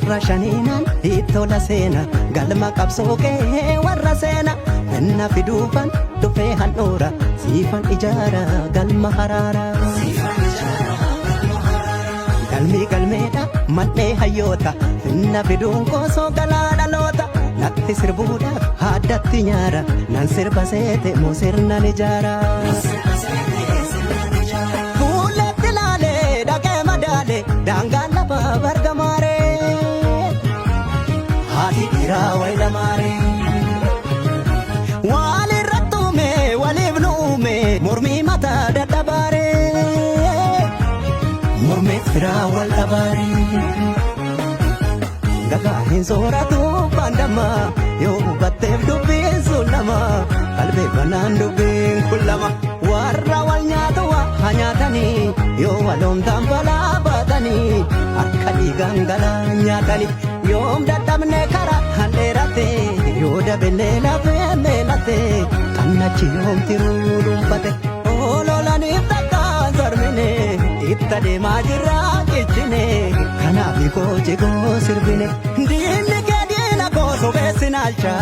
Warra shaniinaan ittola seena galma qabsoo kee warra seena finna fiduufan dhufee handhuura siifan ijaara galma haraara. Galmii galmeedha mandhee hayyoota finna fiduun koosoo galaa dhaloota natti sirbuudhaaf haddatti nyaara nan sirba seete moo sirnan ijaara. Fuulletti laalee dhaqee madaale daangaan lafa bargamaaree haati dhiiraa wayilamaaree. Walirratti uume waliif nu uume mormii mataa dadhabaaree mormii firaa wal dhabaaree. Gagaa hin sooratu baandama yoo hubatteef dubbiin sun lama qalbee banaan dubbiin kun lama warra wal nyaatu waa haa nyaatanii yoo waloomtaan balaa baatanii akka dhiigaan galaa nyaatanii yoom dadhabne karaa handheerate yoo dabellee lafee meelate xannachi yoom tiruu dhuunfate ololaniif takkaan sarmine itti adeemaa jirraa cichine kanaaf koo jigoo sirbine diinni kee diina koo sobeessi naalcha